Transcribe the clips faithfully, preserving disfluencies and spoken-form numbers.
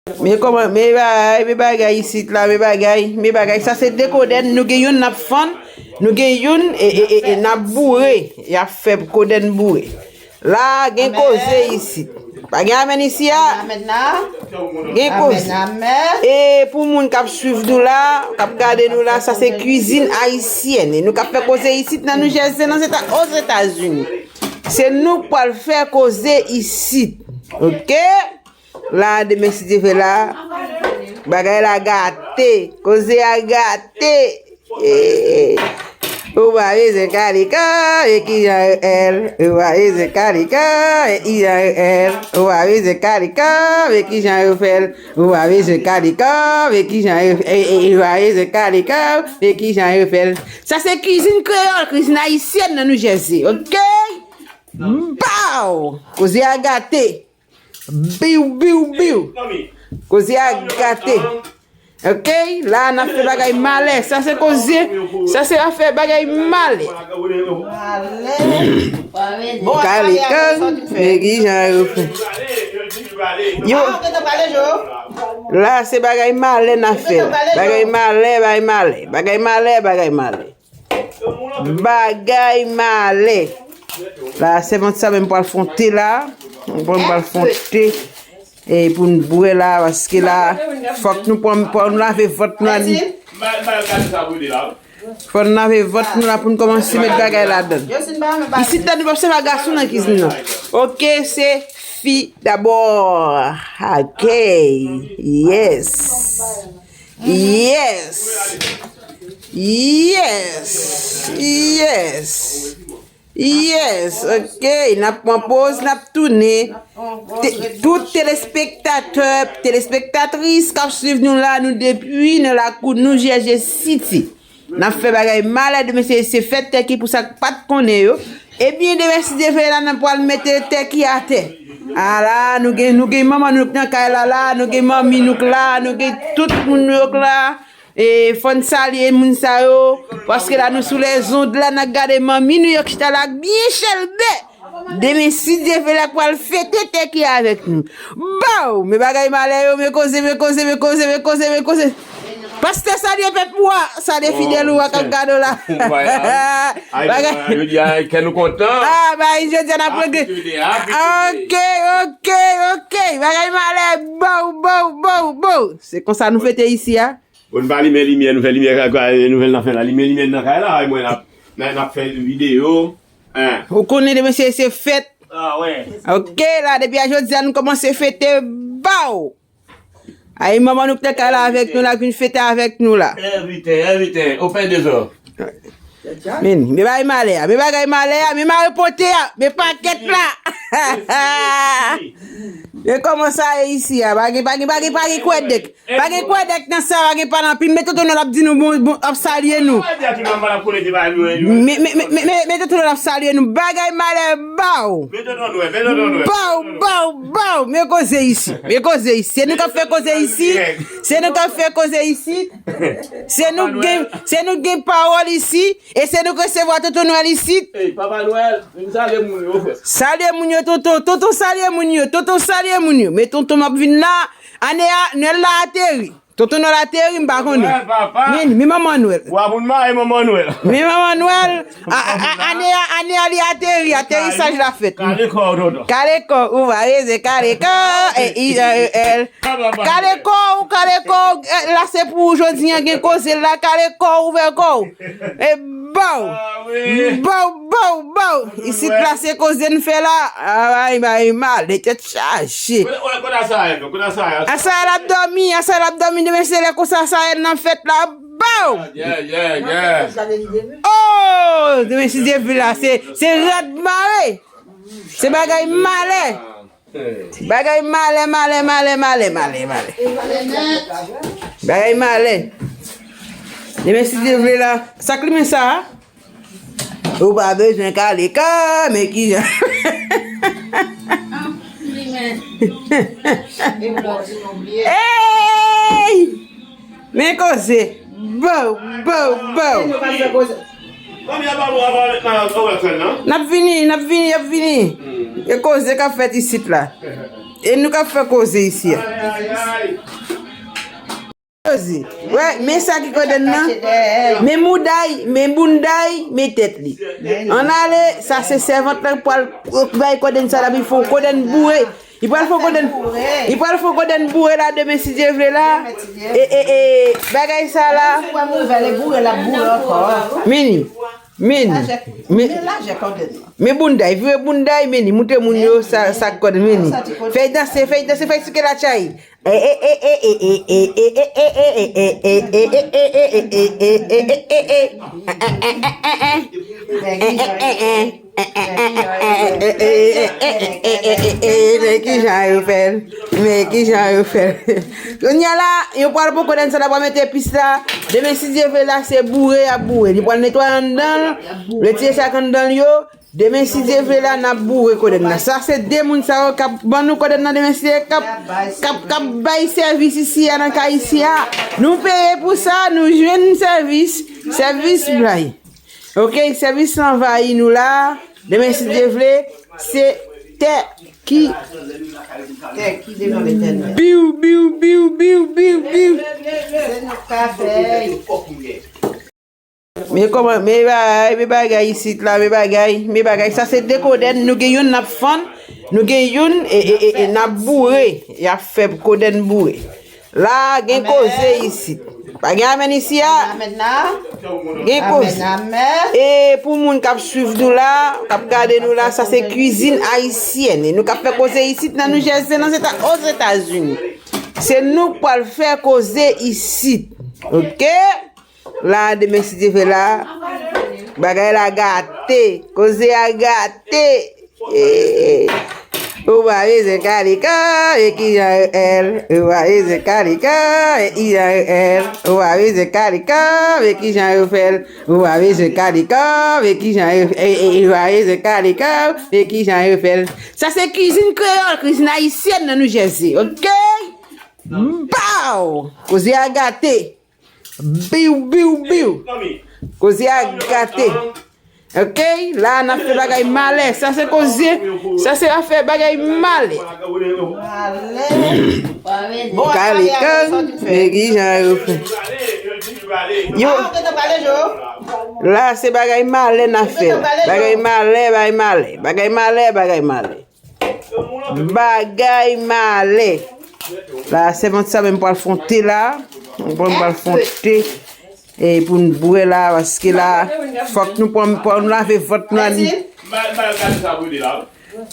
Men kòman, men bagay, men bagay isit la, men bagay, men bagay. Sa se de kodenn, nou gen youn n ap fann, nou gen youn, e, e, e, e n ap boure. Y ap fè kodenn boure. La, gen koze isit. Pa gen amèn isi a? Gen koze. E pou moun k ap swiv nou la, k ap gade nou la, sa se kwizin ayisyèn. E nou k ap fè koze isit nan New Jersey, nan Zeta-, Ozetazini. Se nou k pral fè koze isit. Oke? La, demen si Dye vle la, bagay la gate. Koze a gate. Eh, ou pa bezwen kalikan, men kijan yo fè l. Ou pa bezwen kalikan, men kijan yo fè l. Ou pa bezwen kalikan, men kijan yo fè l. Ou pa bezwen kalikan, men kijan yo, eh, eh, ou pa bezwen kalikan, men kijan yo fè l. Sa se kwizin kreyòl, kwizin ayisyèn nan New Jersey, oke? Baw! Koze a gate. Biw, biw, biw. Koze a gate. Oke, la n ap fè bagay malè. Sa se koze. Sa se afè bagay malè. Kalikan, men kijan yo fè. Yo. La se bagay malè n ap fè. Bagay malè, bagay malè. Bagay malè, bagay malè. Bagay malè. La, sèvant sa menm pral fwonte la. Mwen pral fwonte. E pou n bwè la, paske la, fòk nou pran, pran nou lave vant nou la. Fò n lave vant nou la pou n kòmanse met bagay ladan. Isit la, nou p ap sèvi ak gason nan kizin nan. Oke, se fi dabò. Oke. Yes. Yes. Yes. Yes. Yes. Ok. N ap pran poz, n ap tounen. Te- tout telespektatè, telespektatris k ap swiv nou la, nou depi nan lakou nou, Jeje City. N ap fè bagay malè demen se, se fèt tè ki pou sa k pa t konnen yo. Ebyen, demen si Dye vle la, n ap pral mete tè ki atè. Ala, nou gen, nou gen manman nou k nan kay la, la, nou gen manmi nou k la, nou gen tout moun nou yo k la. E, fò n salye moun sa yo, paske la nou sou lèzond la, n ap gade manmi nou yo k chita la, k byen chelbe. Demen, si Dye vle, l ap pral fete tè ki avèk nou. Baw! Men bagay malè yo, men koze, men koze, men koze, men koze, men koze. Pastè, salye pèp ou a, salye fidèl ou a k ap gade w la. Bagay. Jodi a, kè nou kontan. Ah, bagay, jodi a, n ap regle. Ok, ok, ok. Bagay malè, baw, baw, baw, baw. Se konsa nou fete isi a. Bon, n pa limen limyè, nou fè limyè, nou fè l nan fè la. Limen limyè nan kay la, ay mwen, n ap, n ap fè videyo. Hein. Ou konnen demen se, se fèt. Ah, wè. Ok, la, depi a jodi a, nou kòmanse fete, baw! Ay, manman nou k te kay la avèk nou la, k vin fete avèk nou la. Everything, everything. Open the door. Men, men bagay malè a, men bagay malè a, men mare pote a, men pakèt la. Men kòman sa ye isi a, pa gen, pa gen, pa gen, pa gen kwèdèk. Pa gen kwèdèk nan sa, pa gen pale anpil. Men tonton Nwèl ap di nou bon, bon, ap salye nou. Men, men, men, men, men, men tonton Nwèl ap salye nou. Bagay malè, baw. Baw, baw, baw. Men koze isi. Men koze isi. Se nou k ap fè koze isi. Se nou k ap fè koze isi. Se nou k gen, se nou k gen pawòl isi. E se nou k resevwa tonton Nwèl isi. Ey, Papa Nwèl, vin salye moun yo, frè. Salye moun yo, tonton. Tonton, salye moun yo. Tonton, salye moun yo. Men tonton m ap vin la. Ane a, Nwèl la ateri. Tonton Nwèl ateri, m pa konnen. Nwèl, papa. Men, men manman Nwèl. W a moun mare manman Nwèl. Men manman Nwèl, a, a, a, ane a, ane a li ateri, aterisaj la fèt. Kale kò w, tonton. Kale kò, ou va reze, kale kò, e, i, e, e, l. Kale kò w, kale kò w, e, la se pou ou jodi an gen koze la, kale kò w, ouvè kò w. E baw, baw, baw, baw. Isit la se koze n fè la. Ay, ay, malè, tèt chaje. Kote, kote Asayèl, kote Asayèl? Asayèl ap dòmi, Asayèl ap dòmi, demen se lè konsa Asayèl nan fèt la. Baw! Yeah, yeah, yeah. Oh, demen si Dye vle la, se, se rad mare. Se bagay malè. Bagay malè, malè, malè, malè, malè, malè. Bagay malè. Demen si Dye vle la. Sa k limen sa a? Ou pa bezwen kale kò, men kijan. Ey! Men koze. Bow, bow, bow. N ap vini, n ap vini, n ap vini. E koze k ap fèt isit la. E nou k ap fè koze isi a. Koze. Wè, men sa ki kodenn nan. Men mouday, men bounday, men tèt li. Ann ale, sa se sèvant lan k pral bay kodenn sa la, pou l fè yon kodenn boure. Li pral fè yon kodenn, li pral fè yon kodenn boure la demen si Dye vle la. E, e, e, bagay sa la. Mini, mini, men, men bounday, vire bounday, mini, moutre moun yo sa, sa k kodenn, mini. Fè l danse, fè l danse, fè l souke la chay. Men kijan yo fè l. Men kijan yo fè l. Kounye a la, yo pral pran kodenn sa la, pral mete epis la. Demen, si Dye vle la, se boure y ap boure. Li pral netwaye anndan l, retire sa k anndan l yo. Demen, si Dye vle la, n ap boure kodenn nan. Sa se de moun sa yo k ap ban nou kodenn nan demen, si Dye k ap, k ap, k ap bay sèvis isi a nan kay isi a. Nou peye pou sa, nou jwenn sèvis, sèvis bay. Ok, sèvis lan anvayi nou la. Demen, si Dye vle, se tè ki. Tè ki devan Letènèl. Biw, biw, biw, biw, biw, biw. Se nou k ap fè. Men kòman, men bagay, men bagay isit la, men bagay, men bagay. Sa se de kodenn, nou gen youn n ap fann, nou gen youn, e, e, e, e, n ap boure, y ap fè kodenn boure. La, gen koze isit. Pa gen amèn isi a? Gen koze. E pou moun k ap swiv nou la, k ap gade nou la, sa se kwizin ayisyèn. E nou k ap fè koze isit nan New Jersey, nan Zeta-, Ozetazini. Se nou k pral fè koze isit. Ok? La, demen, si Dye vle la, bagay la gate. Koze a gate. Eh, ou pa bezwen kalikò, men kijan yo fè l. Ou pa bezwen kalikò, men kijan yo fè l. Ou pa bezwen kalikò, men kijan yo fè l. Ou pa bezwen kalikò, men kijan yo, eh, eh, ou pa bezwen kalikò, men kijan yo fè l. Sa se kwizin kreyòl, kwizin ayisyèn nan New Jersey, ok? Baw! Koze a gate. Biw, biw, biw. Koze a gate. Ok, la n ap fè bagay malè. Sa se koze, sa se afè bagay malè. Kalikang, men kijan yo fè. Yo, la se bagay malè n ap fè. Bagay malè, bagay malè. Bagay malè, bagay malè. Bagay malè. La, sèvant sa menm pral fè yon te la. Mwen pral fè yon te. E pou n bwè la, paske la, fòk nou pran, pran, nou lave vant nou la.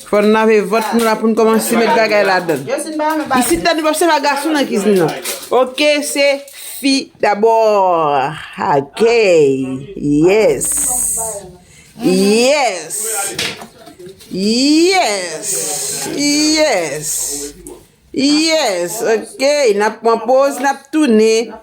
Fò n lave vant nou la pou n kòmanse met bagay ladan. Isit la, nou p ap sèvi ak gason nan kizin nan. Ok, se fi dabò. Ok. Yes. Yes. Yes. Yes. Yes. Ok. N ap pran poz, n ap tounen.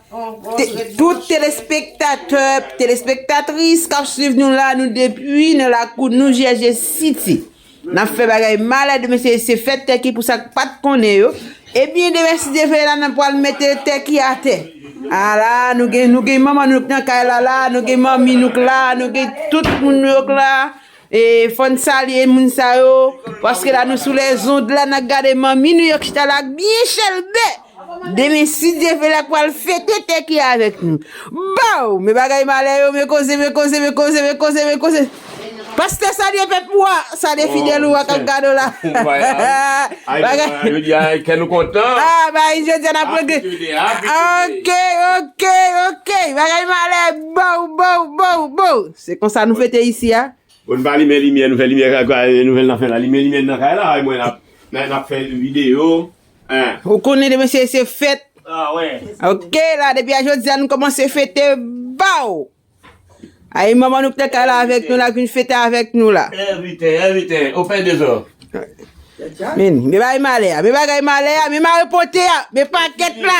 Te-, tout telespektatè, telespektatris k ap swiv nou la, nou depi nan lakou nou, Jersey City. N ap fè bagay malè demen, se, se fèt tè ki pou sa k pa t konnen yo. Ebyen, demen, si Dye vle la, n ap pral mete tè ki atè. Ala, nou gen, nou gen manman nou k nan kay la, la, nou gen manmi nou k la, nou gen tout moun nou yo k la. E, fò n salye moun sa yo, paske la, nou sou lèzond la, n ap gade manmi nou yo k chita la, k byen chelbe. Demen, si Dye vle, l ap pral fete tè ki avèk nou. Baw! Men bagay malè yo, men koze, men koze, men koze, men koze, men koze. Pastè, salye pèp ou a, salye fidèl ou a k ap gade w la. Bagay, jodi a, kè nou kontan. Ah, bagay, jodi a, n ap regle. Ok, ok, ok. Bagay malè, baw, baw, baw, baw. Se konsa nou fete isi a. Bon, nou pa limen limyè, nou fè limyè, nou fè nan fè la. Limen limyè nan kay la, ay mwen n ap, n ap fè videyo. Hein. Ou konnen demen se, se fèt. Ah, wè. Ok, la, depi a jodi a, nou kòmanse fete, baw! Ay, manman nou k te kay la avèk nou la, vin fete avèk nou la. Envite, envite, ou fè dezò. Men, men bagay malè a, men bagay malè a, men mare pote a, men pakèt la.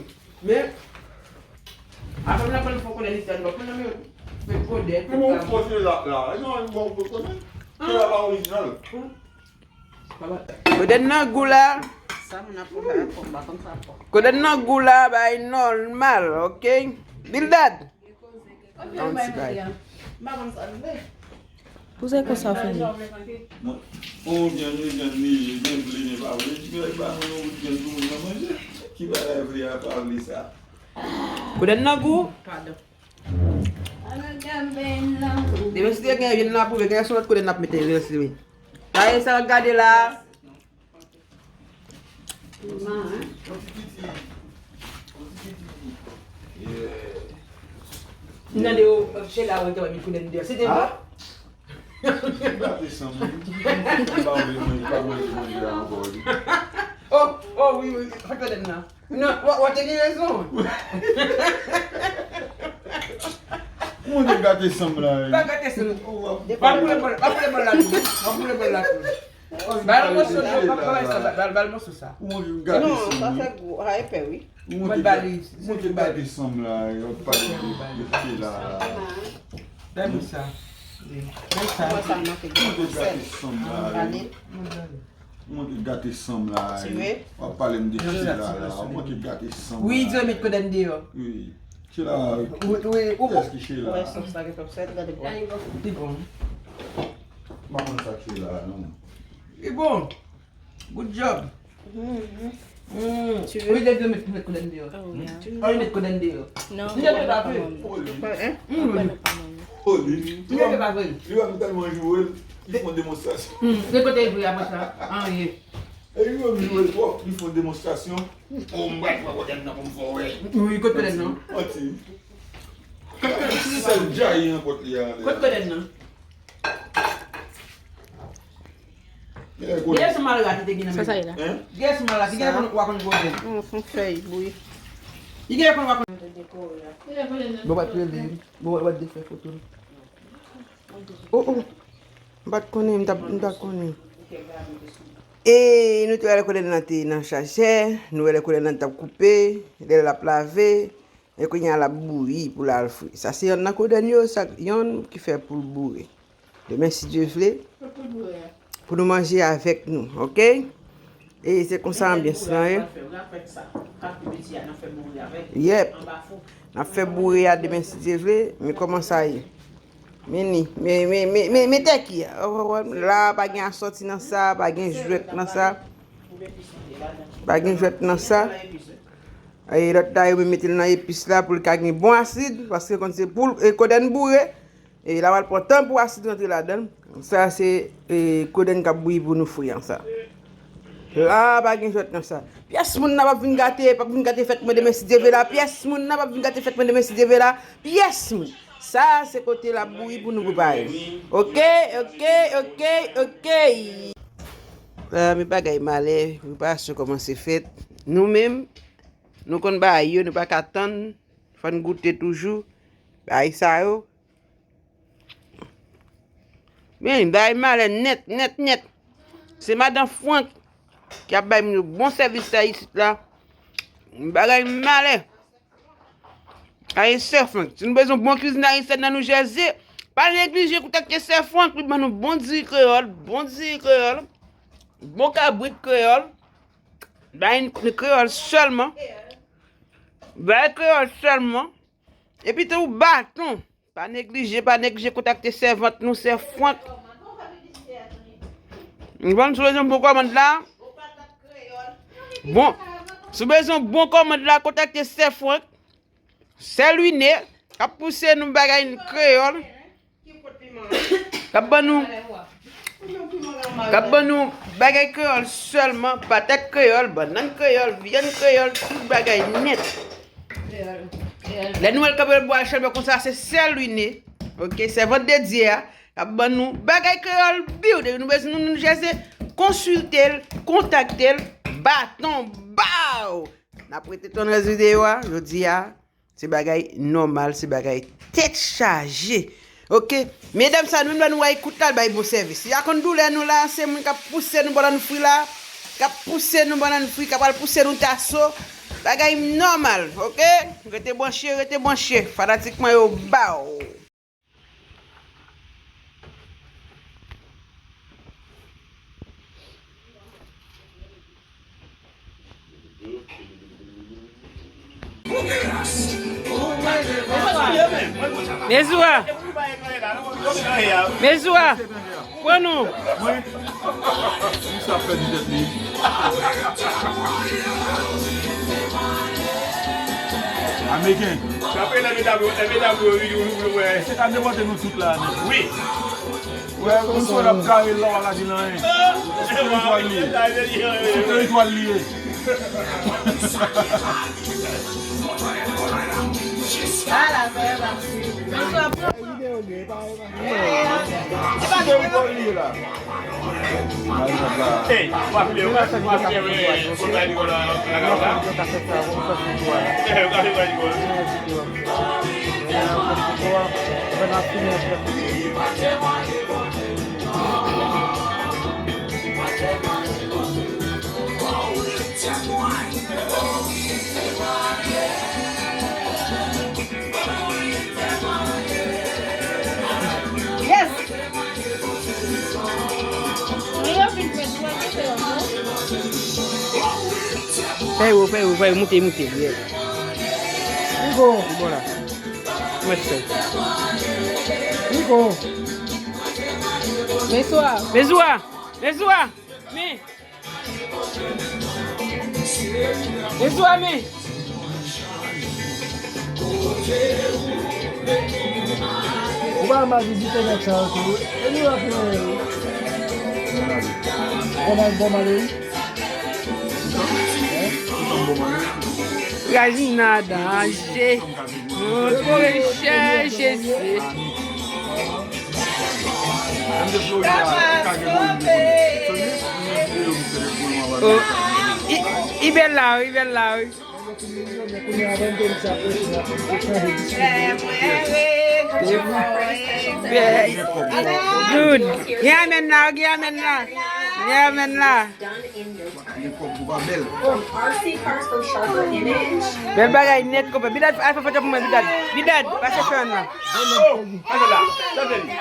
Men, apre m aprann fò konnen istwa, nou pa konn nan men fè kodèt. Men mwen fò se la, la. Non, mwen fò konnen. Se la pa orijinal. Kodenn nan gou la. Sa moun ap fè, m pa konn sa fò. Kodenn nan gou la, bay nòmal, ok? Bildad. Yon ti bay. M pa konn sa m vle. Pou se konsa w fini. Ou byen, li byen, li byen vle, li pa vle. Ti bay ba mwen yon bout byen pou moun nan manje. Ki bagay vle a, pa vle sa. Kodenn nan gou. Padon. Depi si te gen vyann nan pou gen yon lòt kote n ap mete vyann si wi. Sa e sa w gade la. M tande yo Sheila wè te wè mi konnen deyò. Se te vre? Gate sanm wi. M pa vle manje, pa manje manje a ankò wi. Oh, oh wi, wi, fè konnen nan. Non, w, w te gen rezon. Ou te gate sanm la, wi. Pa gate sanm. Pa boule bòl, pa boule bòl la tou. Pa boule bòl la tou. Ba l moso, ba l moso sa. Ou te gate sanm. Non, sa fè gwo. Sa epè, wi. Ou te gate sanm la, yo pale de Sheila la. Ba l moso sa. Ba l sa. Ou te gate sanm la, wi. Ou manke gate sanm la, wi. W ap pale m de Sheila la. Ou manke gate sanm la. Wi, di yo met kodenn deyò. Wi. Sheila, wi, wi, ou bon. Kiyès ki Sheila? Wè, sòs la gen twòp sèl, gade bon. Li bon. M pa konn sa k Sheila a, non. Li bon. Good job. Mm. Wi, di yo met, met kodenn deyò. Oh, yeah. An met kodenn deyò. Non, li pa pa manmi. Hein? Oh, li. Li pa vre. Li wè m tèlman joure l. Li fè yon demonstrasyon. Hmm, se kote vre apre sa. Anyen. E li menm joure l twòp, li fè yon demonstrasyon. Oh, m pral pran kodenn nan pou m fè w wè. Wi, kot kodenn nan? Manti. Sèl djayi nan pòt li a. Kot kodenn nan? Gade sou malra ki te gen nan men. Sa sa ye la? Gade sou malra, ki gen konn wa konn kote. Yon fon fèy bouyi. Ki gen konn wa konn. Bon, pa t rele. Bon, pa t defè foto. Oh, oh. M pa t konnen, m t ap, m pa t konnen. E nou te wè lè koulè nan te nan chajè, nou wè lè koulè nan t ap koupe, lè l ap lave, e kounye a l ap bouyi pou l al fri. Sa se yonn nan kodenn yo, sa yonn ki fè pou l boure. Demen, si Dye vle, pou nou manje avèk nou, oke? E se konsa anbyans lan ye. Yep. N ap fè boure a demen, si Dye vle, men kòman sa ye? Men ni, men, men, men, men, men tèki a. Oh, oh, oh, la, pa gen asòti nan sa, pa gen jwèt nan sa. Pa gen jwèt nan sa. E lòt la, yo mete l nan epis la pou l ka gen bon asid, paske konn se pou l, e kodenn boure, e l ap al pran tan pou asid rantre ladan l. Sa se, e, kodenn k ap bouyi pou nou fri an sa. La, pa gen jwèt nan sa. Pyès moun nan p ap vin gate, p ap vin gate fèt mwen demen si Dye vle la. Pyès moun nan p ap vin gate fèt mwen demen si Dye vle la. Pyès moun. Sa se kote l ap bouyi pou nou prepare. Oke, oke, oke, oke. La, men bagay malè, preparasyon kòmanse fèt. Nou menm, nou konn bagay yo, nou pa ka tann. Fò n goute toujou. Bagay sa yo. Men, bagay malè nèt, nèt, nèt. Se madan Frank ki ap bay moun yo bon sèvis la isit la. Bagay malè. Ay, sè Frank, si nou bezwen bon kwizin ayisyèn nan New Jersey, pa neglije kontakte sè Frank, li ban nou bon diri kreyòl, bon diri kreyòl, bon kabrit kreyòl, bay kreyòl sèlman. Bay kreyòl sèlman. Epi tou baton. Pa neglije, pa neglije kontakte sèvant nou, sè Frank. Bon, si w bezwen bon kòmand la. Bon, si w bezwen bon kòmand la, kontakte sè Frank. Sè Louine, k ap pouse nou bagay kreyòl. K ap ban nou, k ap ban nou bagay kreyòl sèlman, patat kreyòl, bannann kreyòl, vyann kreyòl, tout bagay nèt. Lè nou wè l kanpe bò a chanbè konsa, se sè Louine, oke, sèvant de Dye a, k ap ban nou bagay kreyòl biw. Depi nou bezwen nou, nou jeze, konsilte l, kontakte l, baton ba w. N ap rete tann rès videyo a, jodi a. Se bagay nòmal, se bagay tèt chaje. Oke? Medam sa, nou menm lè nou wè ekout la, l bay bon sèvis. Li pa konn doulè nou la, se moun k ap pouse nou bannann fri la, k ap pouse nou bannann fri, k ap al pouse nou taso. Bagay nòmal, oke? Rete branche, rete branche. Fanatik mwen yo ba w. Mezouwa! Mezouwa! Pran nou! Mwen, misye ap pèdi tèt li. Ameriken. Sa fè lè medam yo, lè medam yo, wi, wi, wi, wi. Se ka depòte nou tout la, nèg. Wi. Wè, misye ap kare la, w pa ka di l anyen. Sou teritwa l li ye. Sou teritwa l li ye. Ala, sa yo pa sou. Ey, w ap file, w ap file, w ap file, w ap file, w ap file. Ey, w ap file, w ap file. Yes! Fè yo, fè yo, fè yo, moute, moute, yeah. Rico. Bon la. Mwen fè. Rico. Mezouwa. Mezouwa. Mezouwa. Men. Mezouwa, men. Ou pa mal vizite nèg sa yo tou. E nou ap fè. Bon, bon, bon, bon. Rajina danje. Montre chè Jezi. Sa va sove. Oh, i, i bèl la, wi, bèl la, wi. Good. Gen amèn la, gen amèn la. Gen amèn la. Bèl bagay nèt, konpè. Bidad, al fè foto pou mwen, Bidad. Bidad, pase fè la. Pase la. Pase li.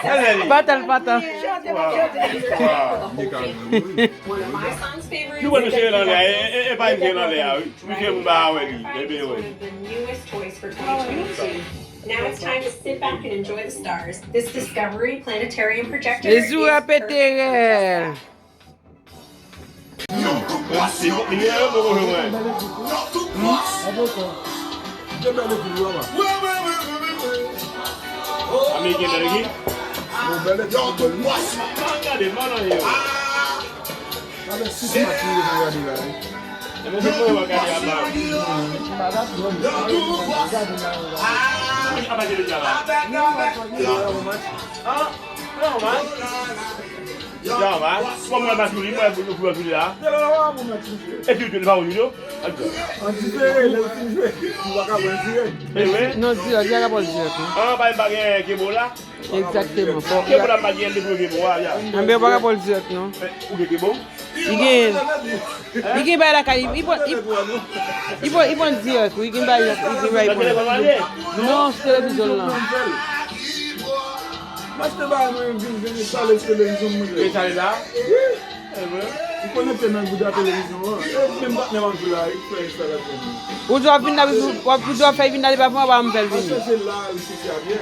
Pase li. Pase li. Pase li. Nou wè misye nan lè a, e, e, e pa misye nan lè a, wi. Misye m pa wè li, e byen wè. Now it's time to sit back and enjoy the stars. This Discovery Planetarium projector is perfect for... Li pete rèl. Li, li, li, li, Ameriken bèl ki? Gade, mwen nan yo. Gade sis match li deja gade la, wi. E mwen menm mwen gade a la. Wi, a pa gade la. Ah, non, man. Bon, mwen match li, mwen pou, pou match li la. E pi, li pa bon, Julio. An difere, lè l fin jwe, ou pa ka pran dirèk. E wi. Non, dirèk, li pa ka pran dirèk, non. Ah, pa, pa gen Kebo la. Egzakteman. Fò Kebo la, pa gen de pou Kebo a, ya. Anben, ou pa ka pran dirèk, non. Ou gen Kebo? Li gen, li gen bay lakay, li pran, li, li pran, li pran dirèk, wi, li gen bay, li gen bay pran. Non, sou televizyon la. M achte bagay mwen vin, vin enstale sou televizyon mwen. Enstale la? Wi. Ou konekte nan gouda televizyon an. E menm patnè m ap jwe la, li fè enstalasyon. Ou di w ap vin la, w ap, ou di w ap fè vin la, li pa pran, w ap fè l vini. Al chèche la, li soti avyè.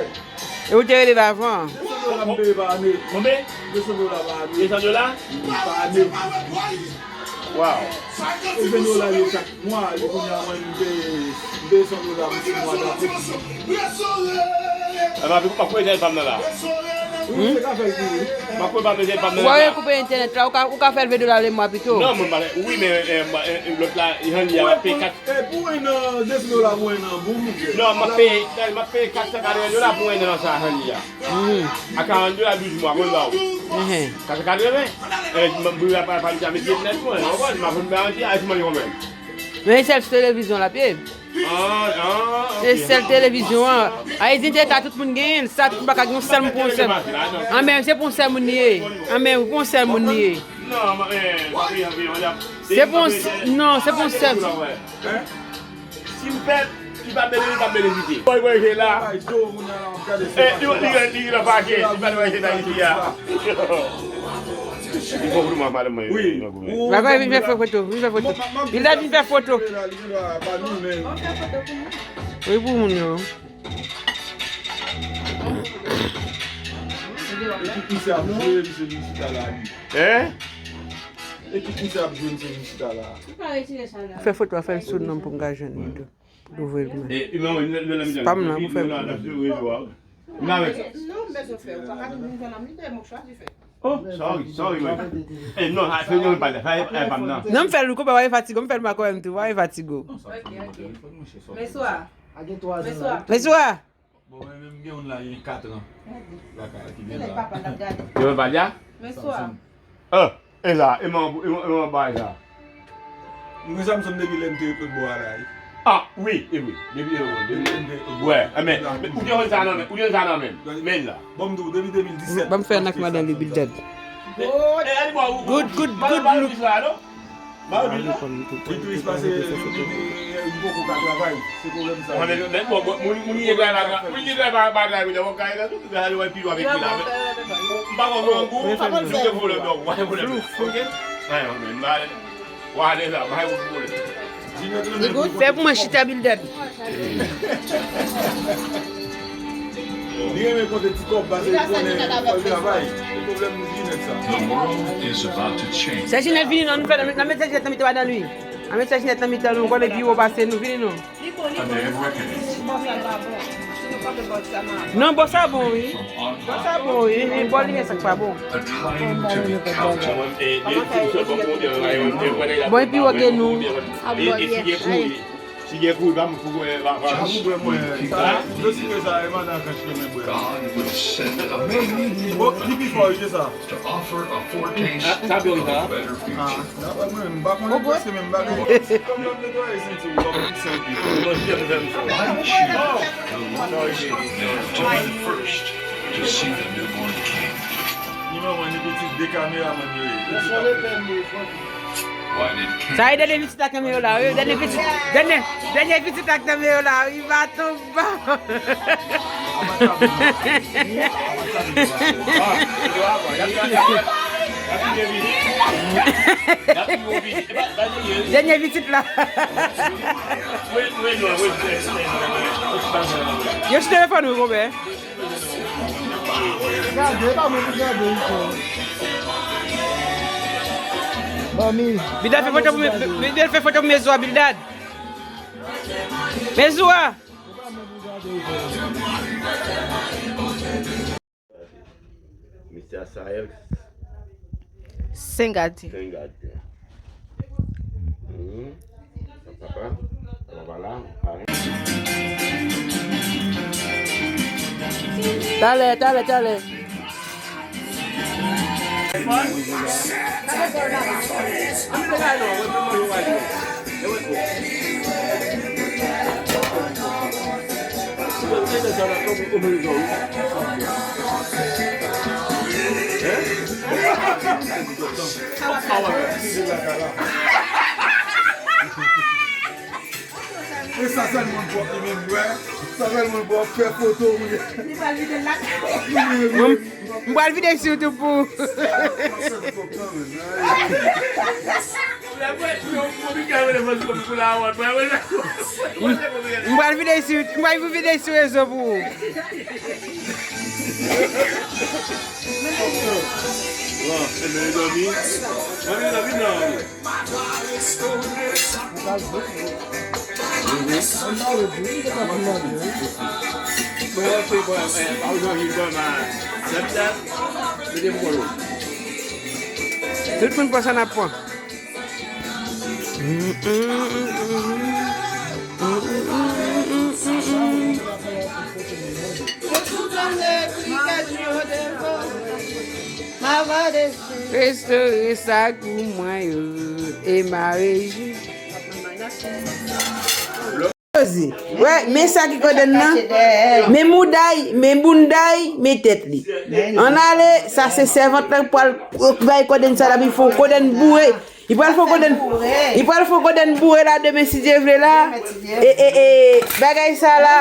E ou te rele l avan? De san dola m peye pa ane. Konbyen? De san dola pa ane. De san dola? Pa ane. Waw. E ven dola yo chak mwa, e kounye a mwen m peye de san dola pou sis mwa gratuit. E m ap, m ap koze l pa m nan la. Wi, se ka fè l tou, wi. M ap koze pa m nan la. Ou pa koupe entènèt la, ou ka, ou ka fè l ven dola le mwa pito. Non, mwen pa, wi, men, eh, mwen, eh, lòt la, jan li a, m ap peye kat. E pou en an, de san dola pou en an, bon, monchè. Non, m ap peye, m ap peye kat san katreven dola pou en an nan sa, jan li a. A karant dola douz mwa, mwen ba ou. Kat san katreven. Eh, m, m, m, pa, pa, m te mete nèt mwen, w konprann? M ap vin ba yon ti, a, ti manje konbyen? Men sèl sou televizyon l ap ye. Ah, ah, ok. Se sèl televizyon an. Ayiti te ka tout moun genyen l. Sa tout baka gen yon sèl moun pou yon sèl. Anben, se pou yon sèl moun li ye. Anben, pou yon sèl moun li ye. Non, eh, ok, ok, ok. Se pou yon s-, non, se pou yon sèl. Si m pèp, li pa bene, li pa bene kite. Boy, boy, se la. Eh, li, li, li, li nan pake, li pa dwe rete nan isi a. Li bon pou mwen, madanm mwen. Wi. Bagay, vin fè foto, vin fè foto. Vin la, vin fè foto. Wi, pou moun yo. Hein? Fè foto a, fè l sou non pou m ka jwenn li tou. Louvri l mwen. Se pa m nan pou fè. Non, m bezwen fè. Ou pa ka di m jwenn nan m, li te mwen chwazi fè. Oh, sorry, sorry, man. Eh, non, a, se non, pa, pa, pa, pa m nan. Non, m fè l kou pa w fatige, m fè l makòrèm tou, pa w fatige. Ok, ok. Meswa. Meswa. Meswa. Bon, mwen menm gen youn la, gen katran. Lakay ki gen la. Yo pa di a? Meswa. Ah, e la, e mwen, e mwen, e mwen bay sa. Mwen Samson depi lè m te ret lòt bò a la, wi. Ah, wi, e wi. Depi lè m te ret lòt bò. Wè, men, ou te wè sa nan men, ou te wè sa nan men. Men la. Bon, m di w, depi de mil disèt. Ban m fè nan madan li, Bildad. Good, good, good look. Li twis pase, li, li, li, li poko ka travay. Se pwoblèm sa. Mwen, men, men, bon, bon, moun, moun ki travay pa, moun ki travay pa, pa travay, moun ki travay la, tout travay yo pi lwen avèk li la. M pa konn gwo, m pa konn gwo, m te vole, non, m pa vole, ok? Ayon, men, m pa, w a lèz la, m pa konn vole. Fè pou mwen chita, Bildad. Li renmen konte ti kòb, pase li konnen fò l travay. Se pwoblèm Jinèt sa. The world is about to change. Sè Jinèt vini non, nou fè, nan met Sè Jinèt nan mitan madan li. Nan met Sè Jinèt nan mitan nou, konnen pi wo pase nou, vini non. American. Non, bò sa bon, wi. Bò sa bon, wi. Bò li gen sa k pa bon. A time to be counted. Bon, epi wo gen nou. Ti gen kouri pa m pou wè pa pa. Sa pou bwè mwen. Sa dlo sikre sa e madan Kanch renmen bwè. Bon, li pi fò wi ke sa. Sa bwè sa. Ah, dapre mwen menm, m pa konnen prèske menm bagay. Kòm l ap netwaye senti w, w ap fè senti. Bon, jan m fè m fè. Ni manman ni pitit de kameramann yo ye. Sa e dènye pitit la kenbe yo la wi. Dènye pitit, dènye, dènye pitit la kenbe yo la wi. Baton ba. Dènye pitit la. Yo sou telefòn wi, konbyen? Gade, pa mwen pou gade, wi, frè. Manmi. Bildad fè foto pou me-, Bildad fè foto pou Mezwa, Bildad. Mezwa. Misye Asael. Sengati. Sengati. Mhm. Papa, papa la, pare. Talè, talè, talè. E sa sèl moun pwòp li menm, wè. Sa sèl moun pwòp fè foto, wi. Li pral vide l lakay. Wi, wi. M pral vide sou YouTube pou ou. M pral vide sou, m pral vide sou rezo pou ou. Bon, e byen, mezanmi. Mezanmi, mezanmi, non. Tout moun pran sa n ap pran. Restore sa pou mwen yo. E mare ji. Wè, men sa ki kodenn nan. Men mouday, men bounday, men tèt li. Ann ale, sa se sèvant lan k pral bay kodenn sa la, li fè yon kodenn boure. Li pral fè yon kodenn, li pral fè yon kodenn boure la demen si Dye vle la. E, e, e, bagay sa la.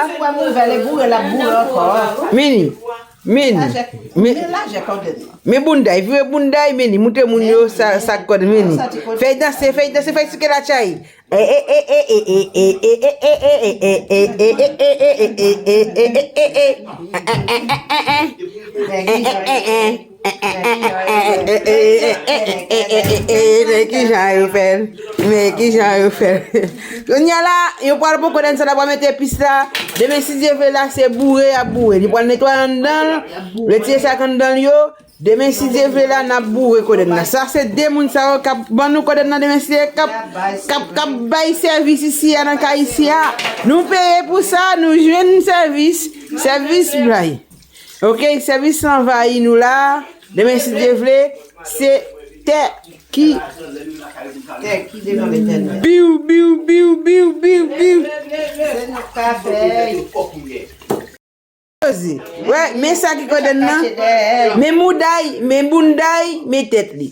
Mini. Men, men, men bounday, vire bounday, men li montre moun yo sa, sa k kòd, men li. Fèy danse, fèy danse, fèy sike la chay. Men kijan yo fè l, men kijan yo fè l. Kounye a la, yo pral pran kodenn sa la, pral mete epis la. Demen, si Dye vle, la se boure y ap boure. Li pral netwaye anndan l, retire sa k anndan l yo. Demen, si Dye vle, la n ap boure kodenn nan. Sa se de moun sa yo k ap ban nou kodenn nan demen, si Dye k ap, k ap, k ap bay sèvis isi a nan kay isi a. Nou peye pou sa, nou jwenn sèvis, sèvis bay. Oke, sèvis anvayi nou la. Demen, si Dye vle, se tè ki. Tè ki devan Letènèl. Biw, biw, biw, biw, biw, biw. Se nou k ka fè. Wè, men sa ki kodenn nan. Men mouday, men bounday, men tèt li.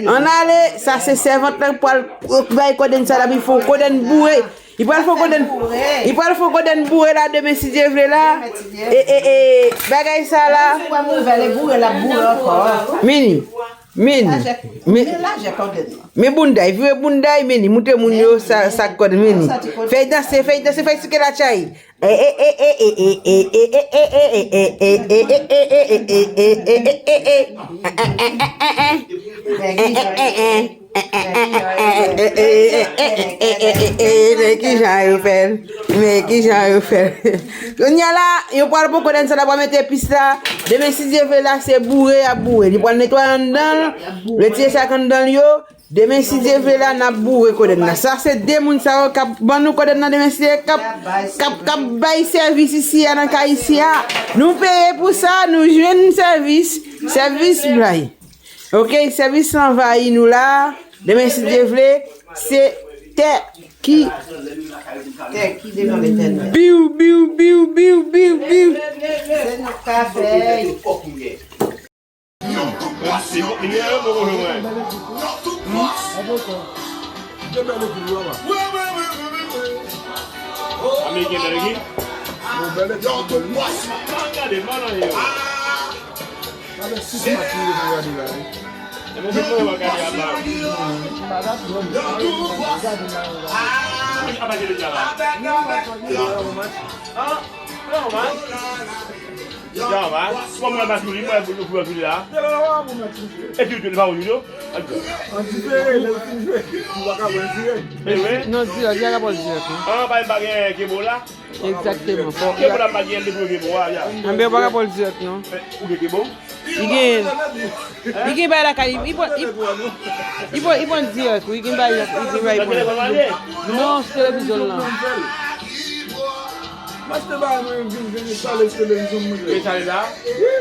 Ann ale, sa se sèvant lan k pral bay kodenn sa la, li fè yon kodenn boure. Li pral fè yon kodenn, li pral fè yon kodenn boure la demen, si Dye vle la. E, e, e, bagay sa la. Mini, mini, men, men bounday, vire bounday, mini, montre moun yo sa, sa k kòd, mini. Fèy danse, fèy danse, fèy sike la chay. Men kijan yo fè l. Men kijan yo fè l. Kounye a la, yo pral pran kodenn sa la, pral mete epis la. Demen, si Dye vle, la se boure y ap boure. Li pral netwaye anndan l, retire sa k anndan l yo. Demen, si Dye vle, la, n ap boure kodèn nan. Sa se de moun sa yo k ap ban nou kodèn nan demen, si Dye, k ap, k ap, k ap bay sèvis isi a, nan kay isi a. Nou peye pou sa, nou jwenn sèvis, sèvis bay. Oke, sèvis anvayi nou la. Demen, si Dye vle, se tè ki Tè ki devan Letènèl. Biw, biw, biw, biw, biw, biw. Se nou k ka fè. Ameriken bèl ki? Gade, man, yo. Gade sis match li deja gade la, wi. E mwen menm mwen gade a la. Wi, apa jere la la. Ah, non, man. Jan, man. Kòman match li, mwen pou pou pou la. E tou tou pa ou yo. An difere, lè l fin jwe, ou pa ka wè l dirèk. E wi. Non, dirèk, li pa ka pran dirèk, non. Ah, pa pa gen Kebo la. Egzakteman. Fò Kebo la pa gen de pou Kebo a, ya. Anben, ou pa ka pran dirèk, non. Ou gen Kebo? Li gen, li gen bay lakay, li pran, li, li pran, li pran dirèk, wi, li gen bay, li gen bay pran. Non, se televizyon l lan. M achte bagay mwen vin, vin enstale sou televizyon mwen. Enstale la? Wi.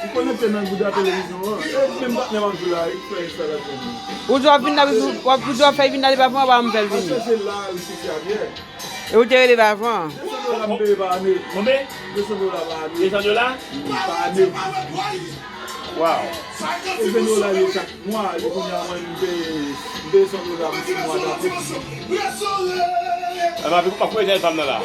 Li konekte nan bouda televizyon an. E menm patnè m ap jwe la, li fè enstalasyon mwen. Ou di w ap vin la, w ap, ou di w ap fè vin la, li pa pran, w ap fè l vini. Mwen chèche la, li sisi avyè. E ou te rele l avan? De san dola m peye pa ane. Konbyen? De san dola pa ane. De san dola? Pa ane. Waw. E ven dola yo chak mwa, e kounye a mwen m peye de san dola pou sis mwa dapre. E m ap, m ap koupe jèn fanm nan la.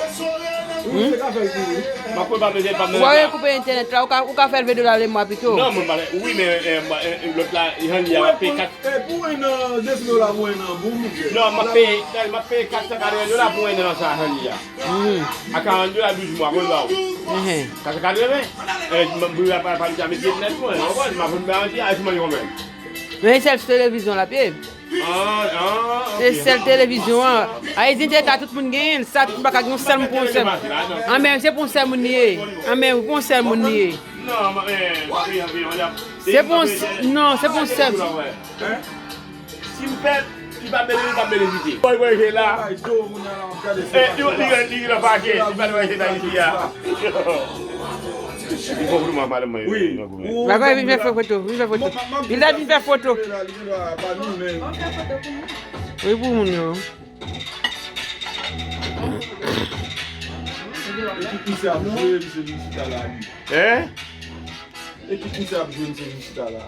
Wi, se ka fè l tou, wi. M ap koupe, m ap jèn fanm nan la. Ou pa koupe entènèt la, ou ka, ou ka fè l ven dola le mwa pito. Non, mwen pa, wi, men, eh, eh, lòt la, Henry a peye kat. E pou en an, de san dola pou en an, bon, monchè. Non, m ap peye, m ap peye kat san katreven dola pou en an sa, Henry a. A karant dola douz mwa, mwen ba ou. Kat san katreven. E, m, m, m, pa, pa, pa, mete nèt mwen, w konprann? M ap vin ba Henry a, e si mwen konprann. Men sèl sou televizyon l ap ye. Ah, ah, ok. Se sèl televizyon an. Ayiti te ka tout moun genyen l. Sa tout baka gen yon sèl moun pou yon sèl. Anben, se pou yon sèl moun li ye. Anben, pou yon sèl moun li ye. Non, eh, eh, eh, eh, se pou yon s-, non, se pou yon sèl. Si m fè, li pa bene, li pa bene kite. Boy, boy, se la. Eh, li, li, li, li nan pake, li pa nan pake nan isi a. Li fò pou nou, madanm mwen. Wi. Bagay, vin fè foto, vin fè foto. Vin la, vin fè foto. Wi, pou moun yo. Hein? Ekip misye ap jwe, misye vin chita la.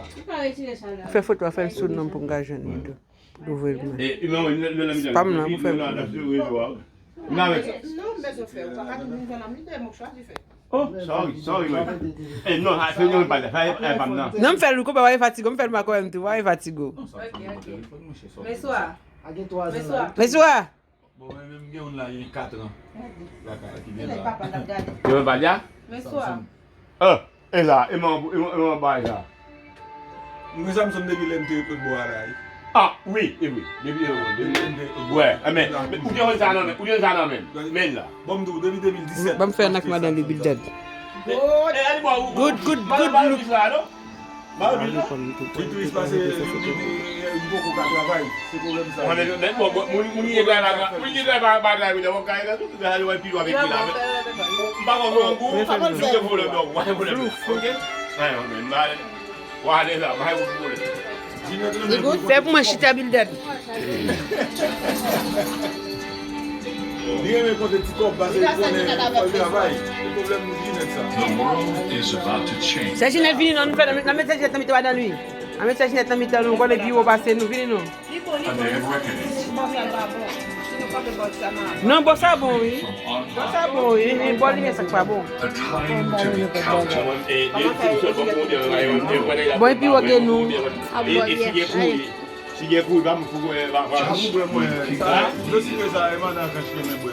Fè foto a, fè l sou non m pou m ka jwenn li tou. Pou l ouvri l pou mwen. Spam nan pou fè l pou mwen. Non, men zafè, ou pa ka di nou jwenn nan mi de, mwen chwazi fè. Oh, sorry, sorry, man. Eh, non, a, fè yon pa, fè, fè pa m nan. Non, m fè l kou pa w fatige, m fè l makòrèm tou, pa w fatige. Ok, ok. Meswa. Meswa. Meswa. Bon, mwen menm gen youn la, gen kat an. Lakay, ki gen la. Yo pa di a? Meswa. Ah, e la, e man, e man, e man bay la. Mwen Samson depi lè m te ret lòt bò a la, wi. Ah, wi, e wi. Depi, depi, depi, wè, men, ou te wè sa nan men, ou te wè sa nan men. Men la. Bon, m di w, depi de mil disèt. Ban m fè nan ak madan li, Bildad. Good, good, good look. Li tris pase li, li, li, li poko ka travay. Se pwoblèm sa. Moun, moun, moun ki gen travay, moun ki gen travay pa, pa travay, moun ki gen travay, pi lwen avèk li la. M pa konn grangou, m te vole dòk, pa gen pwoblèm. Ok? Wale la, pa gen pwoblèm. Fè pou mwen chita, Bildad. Li renmen konte ti kòb, pase li konnen fò l travay. Se pwoblèm li nèg sa. The world is about to change. Sè Jinèt vini non, nou fè nan, nan met Sè Jinèt nan mitan madan li. Nan met Sè Jinèt nan mitan nou, konnen pi wo pase nou, vini non. An American. Non, bò sa bon, wi. Bò sa bon, wi. E bò li gen sa k pa bon. A time to be counted. Bon, epi wè gen nou. Si gen kou, pa m fou, pa, pa. Just when people thought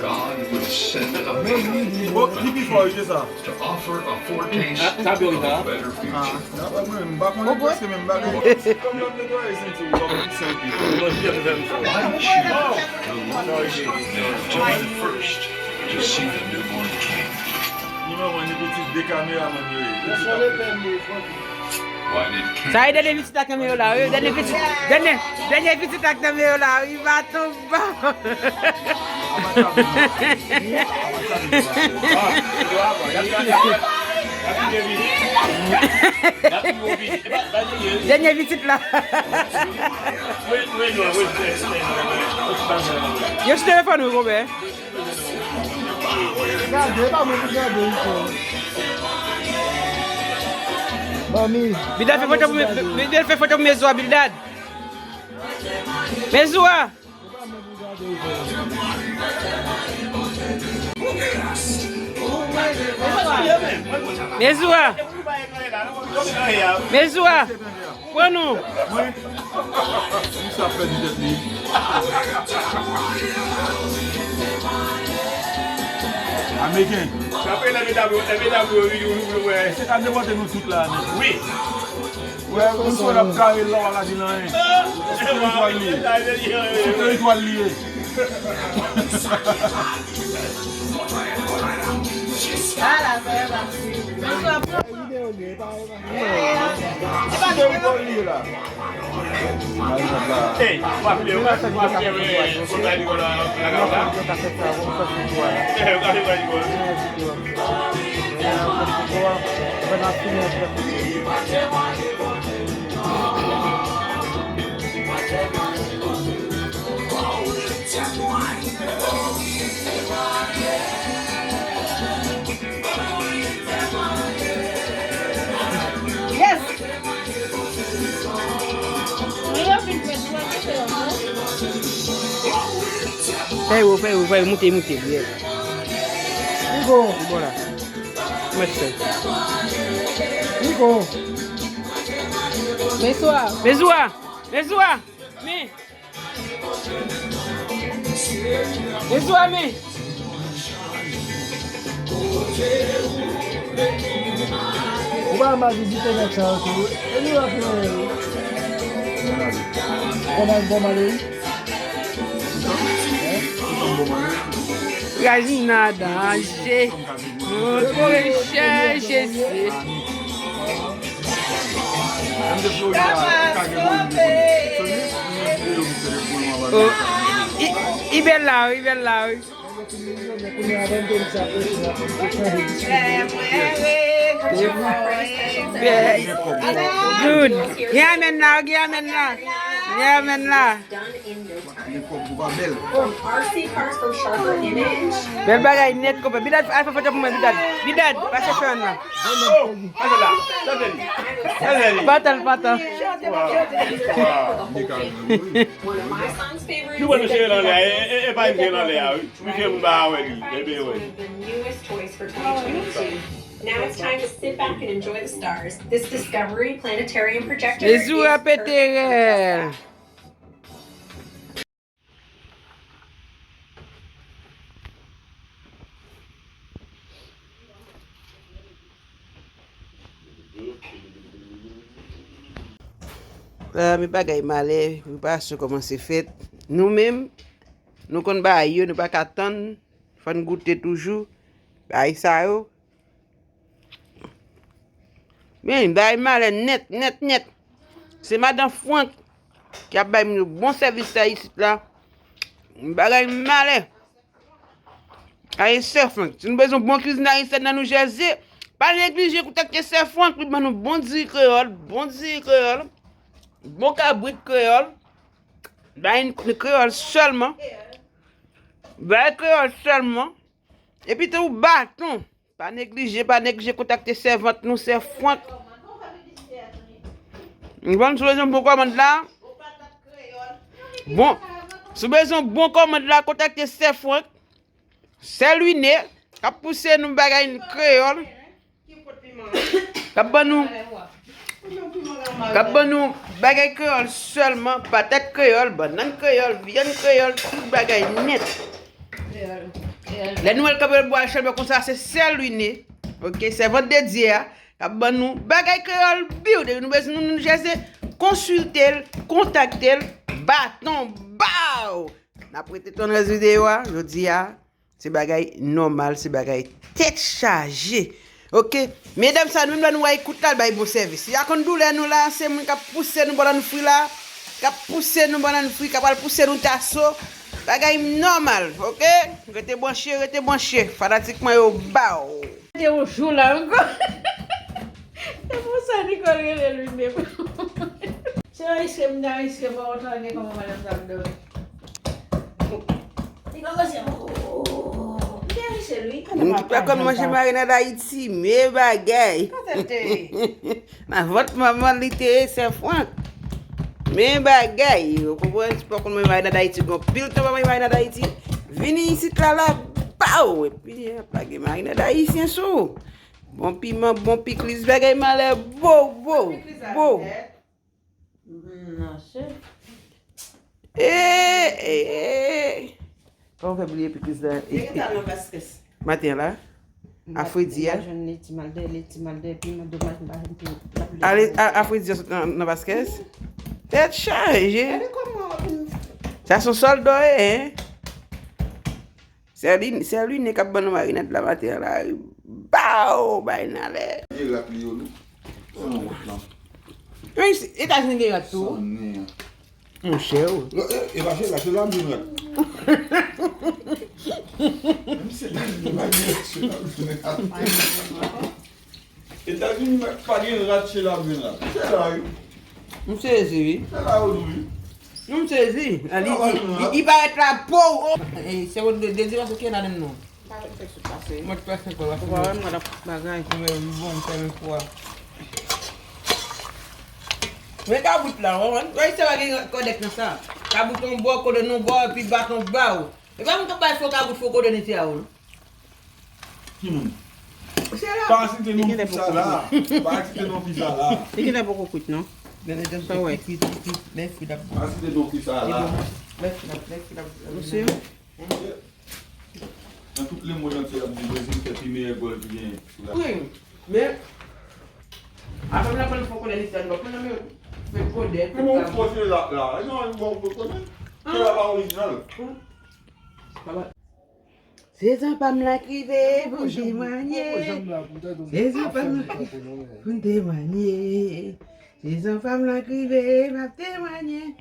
God would send a miracle to offer a foretaste of a better future. Why choose the Lord to be the first to see the newborn king? Nimewo wan, ni pitit de kameramann yo ye. Sa e dènye pitit la k nan men yo la, wi. Dènye pitit, dènye, dènye pitit la k nan men yo la, wi. Baton ba. Dènye pitit la. Yo sou telefòn ou, Robè. Gade, e pa mwen ki gade, wi, frè. Manmi. Bildad fè foto pou, Bildad fè foto pou Mezwa, Bildad. Mezwa. Mezwa. Mezwa. Pran nou. Mwen, m sa pèdi tèt li. Ameriken. Apre lè medam yo, lè medam yo vini, ou, ou, ou, Se ka depote nou tout la, nèg. Wi. Wè, ou sou ap kare la, w a ka di l anyen. Sou teritwa l li ye. Sou teritwa l li ye. Ala, sa yo pa sou. Videyo li, e pa, e pa. Ey, w ap leve, w ap leve, w ap leve, w ap leve, w ap leve. Yes! Fè yo, fè yo, fè yo, moute, moute, yeah. Nico. Bon la. Mèt fè. Nico. Mezwa. Mezwa. Mezwa. Men. Mezwa, men. Ou pa mal vizite nèg sa yo tou, wi. E nou la pou nou, wi. Bon mal, bon mal, wi. Raj nan danje. Montre chè Jezi. Oh, i, i bèl la, wi, i bèl la, wi. Good. Gen amèn la, gen amèn la. Gen amèn la. Bèl bagay nèt, konpè. Bidad, al fè foto pou mwen, Bidad. Bidad, pase fè ann la. Patal, patal. Nou wè nou cheri nan lè a, e, e, e pa yon cheri nan lè a, wi. Misye m pa wè li, e byen wè. Now it's time to sit back and enjoy the stars. This Discovery Planetarium projector. Mezwa pete rèl. Ah, men bagay malè, prepasyon kòmanse fèt. Nou menm, nou konn bagay yo, nou pa ka tann, fò n goute toujou. Bagay sa yo, Men, bagay malè nèt, nèt, nèt. Se madan Frank ki ap bay moun yo bon sèvis la isit la. Bagay malè. Aye, sè Frank, si nou bezwen bon kwizin ayisyèn nan New Jersey, pa neglije kontakte sè Frank, li ban nou bon diri kreyòl, bon diri kreyòl, bon kabrit kreyòl, bay kreyòl sèlman. Bay kreyòl sèlman. Epi tou baton. Pa neglije, pa neglije kontakte sèvant nou, sè Frank. Bon, si w bezwen bon kòmand la. Bon, si w bezwen bon kòmand la, kontakte sè Frank, sè Louine, k ap pouse nou bagay kreyòl. K ap ban nou, k ap ban nou bagay kreyòl sèlman, patat kreyòl, bannann kreyòl, vyann kreyòl, tout bagay nèt. Lè nou al kanpe bò a chanbè konsa, se sè Louine, oke, sèvant de Dye a, k ap ban nou bagay kreyòl biw. Depi nou bezwen nou, nou Jersey, konsilte l, kontakte l, baton, baw! N ap rete tann rès videyo a, jodi a, se bagay nòmal, se bagay tèt chaje. Ok. Medam sa, nou menm lè nou wè ekout la, l bay bon sèvis. Ya konn doulè nou la, se moun k ap pouse nou bannann fri la, k ap pouse nou bannann fri, k ap al pouse nou taso. Bagay nòmal, ok? Rete branche, rete branche. Fanatik mwen yo, baw. Te yon jou la ankò. Se pou sa Nicole rele Louis Nebo. Se yon riske m ta riske pou w tande kòman madanm sa ap dòmi. Li pa koze. M te riche, Louis. M pa konn manje marinad Ayiti, men bagay. Kote l te ye? Nan vant manman li te ye, sè Frank. Men bagay, ou konprann, si w pa konn manje marinad Ayiti, gen anpil tan w pa manje marinad Ayiti. Vini isit la, la, baw! Epi, pa gen marinad ayisyen sou. Bon piman, bon pikliz, bagay malè, bo, bo, bo. Mache. E, e, e. Kòman w fè bliye pikliz la? E, e, maten an la? A fredi a? Mwen jwenn leti m al dèyè, leti m al dèyè, piman domaj m pa jwenn piman. Ale, a, a fredi a sot nan, nan Vasquez? Tèt chaje. Sa se yon sòlda w ye, en? Sè Line, sè Line k ap ban nou marinad la maten an la. Baw! Bay n alè. Gen rat li yo, non? Sa nan wòt lan. Men Etazini gen rat tou. San nen an. Monchè, wi. E, e pa se la, se la vin rat. Menm se Etazini pa gen rat, se la vin rat. Etazini pa gen rat, se la vin rat. Se la, wi. M sezi, wi. Se la, wi. Non, m sezi. Li, li, li, li parèt la, pow! Oh! E, se yon de, de dimansyon ki ladan non. Pa fè sou pase. Mwen fè senk fwa, ou pa wè mwen ap bagay. Mwen bon, m fè men fwa. Men kabout la, w konprann? Wè, se pa gen kòdèk nan sa. Kabout yon bò, kòdèk yon bò, epi baton ba w. E pa moun k ap bay fo kabout, fo kòdèk nete a w, non. Ki moun? Se la. Pa site non fi sa la. Pa site non fi sa la. Li genlè poko kwit, non. Sa wè. Pa site non fi sa la. Ou si? Nan tout lemonn antye, y ap di Brezil fè pi meyè gòl ki genyen sou latè. Wi, men, apre m aprann fò konnen listwa, nou pa konn nan men fè konnen. Men bon, fò se la, la. Non, bon, bon, konnen. Se la pa orijinal. Sezon pa m la k rive pou m temwanye. Sezon pa m la k rive pou m temwanye. Sezon pa m la k rive, m ap temwanye.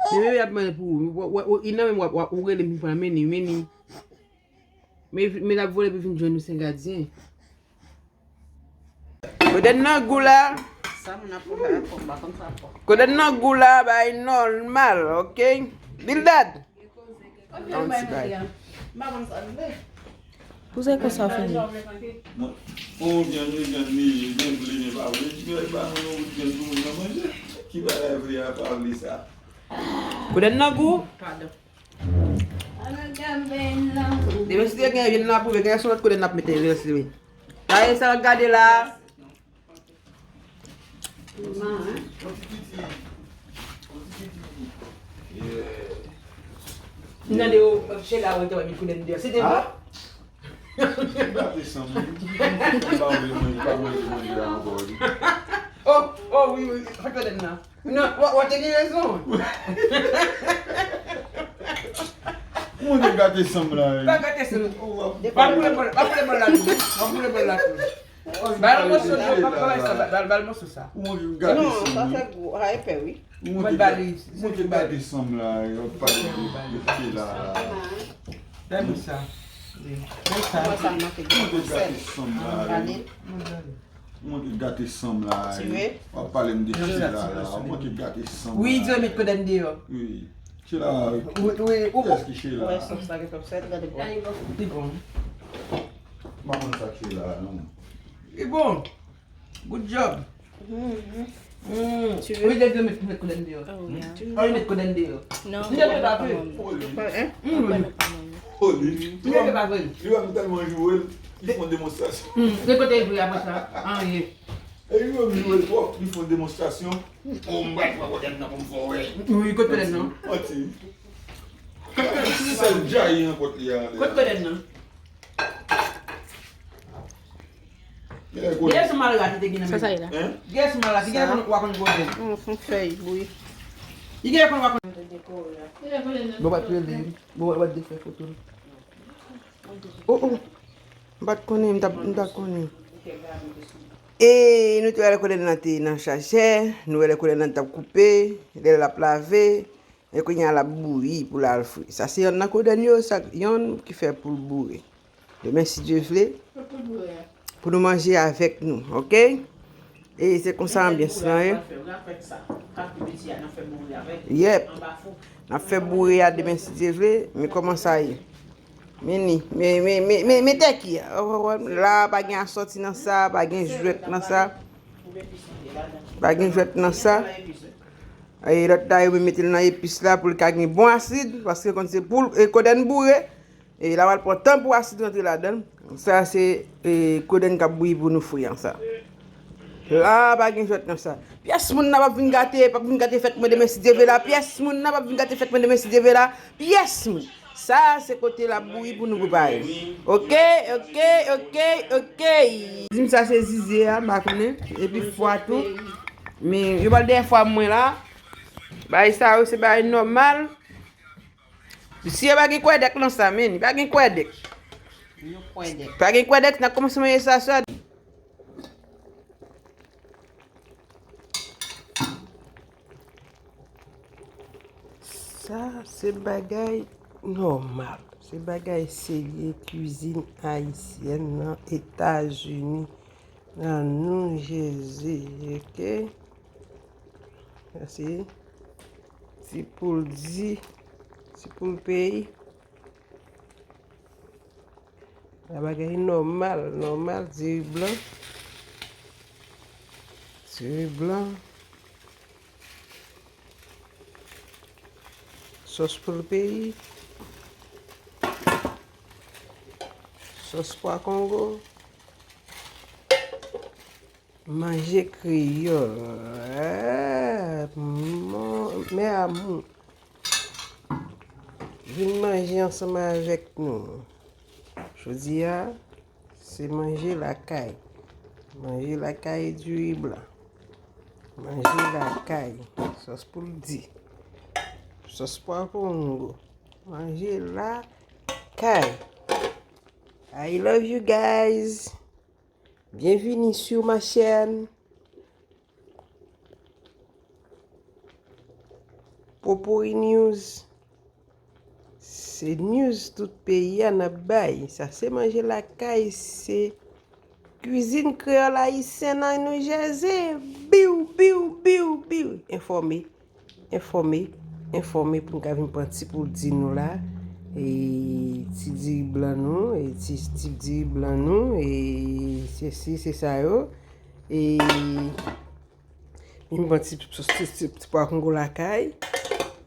Men bebe ap mande pou ou. Ou, ou, ou, ou, ou rele m pou pran men ni, men ni. Men, men l ap vole pou vin jwenn ou sen gadyen. Kodenn nan gou la. Sa moun ap fè la, fò m pa konn sa fò. Kodenn nan gou la, bay nòmal, ok? Bildad. Yon ti bay. Kouzen konsa w fini. Ou vyann, wi, vyann li ye, vyann vle, men pa vle. Ki bay ba mwen yon bout vyann pou moun nan manje? Ki bagay vle a, pa vle sa? Kodenn nan gou. Padon. Demen si te gen vyann nan ap pwouve, gen yon lòt kodenn n ap mete vyann si wi. Sa e sa w ap gade la. Mama, hein? M tande yo, Sheila, ou te wè met kodenn deyò. Se te vre? Gate sanm wi. M pa vle manje, pa manje manje a ankò wi. Oh, oh, wi, wi, fè kodenn nan. Non, w, w te gen rezon. Mwen te gate sanm la wi. Pa gate sanm. Pa boule bòl, pa boule bòl la tou. Pa boule bòl la tou. Ba l moso tou, pa, pa bay sa, ba, ba, ba l moso sa. Ou mwen vin gate sanm wi. Non, sa fè gwo, sa epè wi. Mwen te gate sanm la, yo pa de, de, de la. Ba nou sa. Wi. Ba sa. Mwen te gate sanm la, yo. Mwen te gate sanm la, yo. W ap pale m de Sheila la, mwen te gate sanm la. Wi, di yo met kodenn deyò. Wi. Sheila, wi, wi, ou kiyès ki Sheila? Wè, sòs la gen twòp sèl, gade bon. Li bon. M pa konn sa k Sheila a, non. Li bon. Good job. Mm. Wi, depi yo met, met kodenn deyò. Oh, yeah. An, yo met kodenn deyò. Non, li depi pa pe. Hein? Mm. Oh, li, li wè m, li wè m tèlman joure l, li fè yon demonstrasyon. Hmm, se kote l joure apre sa? Anyen. E li wè m joure l twòp, li fè yon demonstrasyon. Oh, m pral pran koden nan pou m fè w wè. Wi, kote koden nan? Manti. Sèl djayi nan kont li a. Kote koden nan? Genlè se malra ki te gen nan men. Sa sa ye la? Hein? Genlè se malra ki genlè konn w a konn koden. Yon fèy bouyi. Li genlè konn w a konn. Bon, pa t rele. Bon, pa t defè foto l. Oh, oh. M pa t konnen, m t ap, m t ap konnen. E nou te wè lè koden nan te nan chajè, nou wè lè koden nan t ap koupe, lè l ap lave, e kounye a l ap bouyi pou l al fri. Sa se yonn nan koden yo, sa yonn ki fè pou l boure. Demen, si Dye vle, pou nou manje avèk nou, oke? E se konsa anbyans lan ye. Yep. N ap fè boure a demen, si Dye vle, men kòman sa ye? Men ni, men, men, men, men, men tèki a. La, pa gen asòti nan sa, pa gen jwèt nan sa. Pa gen jwèt nan sa. E lòt la, yo mete l nan epis la pou l ka gen bon asid, paske konn se poul, e koden boure, e l ap al pran tan pou asid rantre ladan l. Sa se, e, koden k ap bouyi pou nou fri an sa. La, pa gen jwèt nan sa. Pyès moun nan p ap vin gate, p ap vin gate fèt mwen demen si Dye vle la. Pyès moun nan p ap vin gate fèt mwen demen si Dye vle la. Pyès moun. Sa se kote l ap bouyi pou nou prepare. Oke, oke, oke, oke. Di m sa se zize a, m pa konnen. Epi fwa tou. Men yo pral dèyè fwa mwen la. Bagay sa yo se bagay nòmal. Si yo pa gen kwèdèk nan sa, men, pa gen kwèdèk. Pa gen kwèdèk nan kòmansman ye sa, sa. Sa se bagay nòmal. Se bagay serye kwizin ayisyèn nan Etazini. Nan non Jezi, oke? Sa se ti poul di, ti poul peyi. La bagay nòmal, nòmal, diri blan. Diri blan. Sòs poul peyi. Sòs pwa kongo. Manje kreyòl. Ah, mon, mè amou. Vin manje ansanm avèk nou. Jodi a, se manje lakay. Manje lakay diri blan. Manje lakay. Sòs poul di. Sòs pwa kongo. Manje lakay. I love you guys. Bienvenue sur ma chaîne. Popori News. Se news tout peyi a n ap bay. Sa se manje lakay, se kwizin kreyòl ayisyen nan New Jersey. Biw, biw, biw, biw. Enfòme. Enfòme, enfòme pou n ka vin pran ti poul di nou la. E ti diri blan nou, e ti, ti diri blan nou, e se si, se sa yo. E vin pran ti, ti, ti, ti pwa kongo lakay.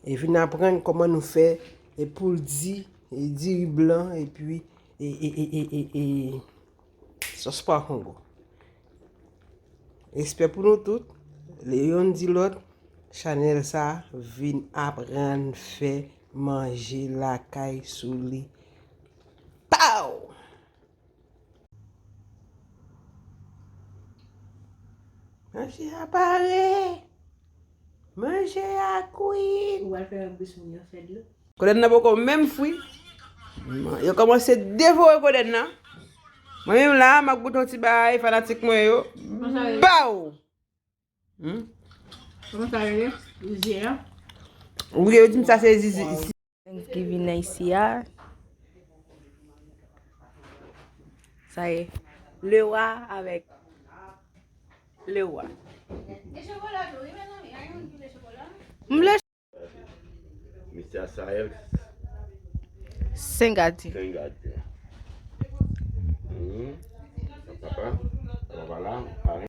E vin aprann kòman nou fè, e poul di, e diri blan, epi, e, e, e, e, e, e, sòs pwa kongo. Respè pou nou tout. Lè yonn di lòt, chanèl sa vin aprann fè manje lakay sou li. Pow! Manje a pare! Manje a kwit! Ou al fè bouch moun yo fè dlo. Kodenn nan poko menm fri. Yo kòmanse devore kodenn nan. Mwen menm la, m ap goute yon ti bagay, fanatik mwen yo. Baw! Hmm? Kòman sa rele? Zizi a? Wi, yo di m sa se zizi. Thanksgiving nan isi a. Sa ye. Le wa avèk le wa. M vle Misye Asael Sengadyen. Sengadyen. Mhm.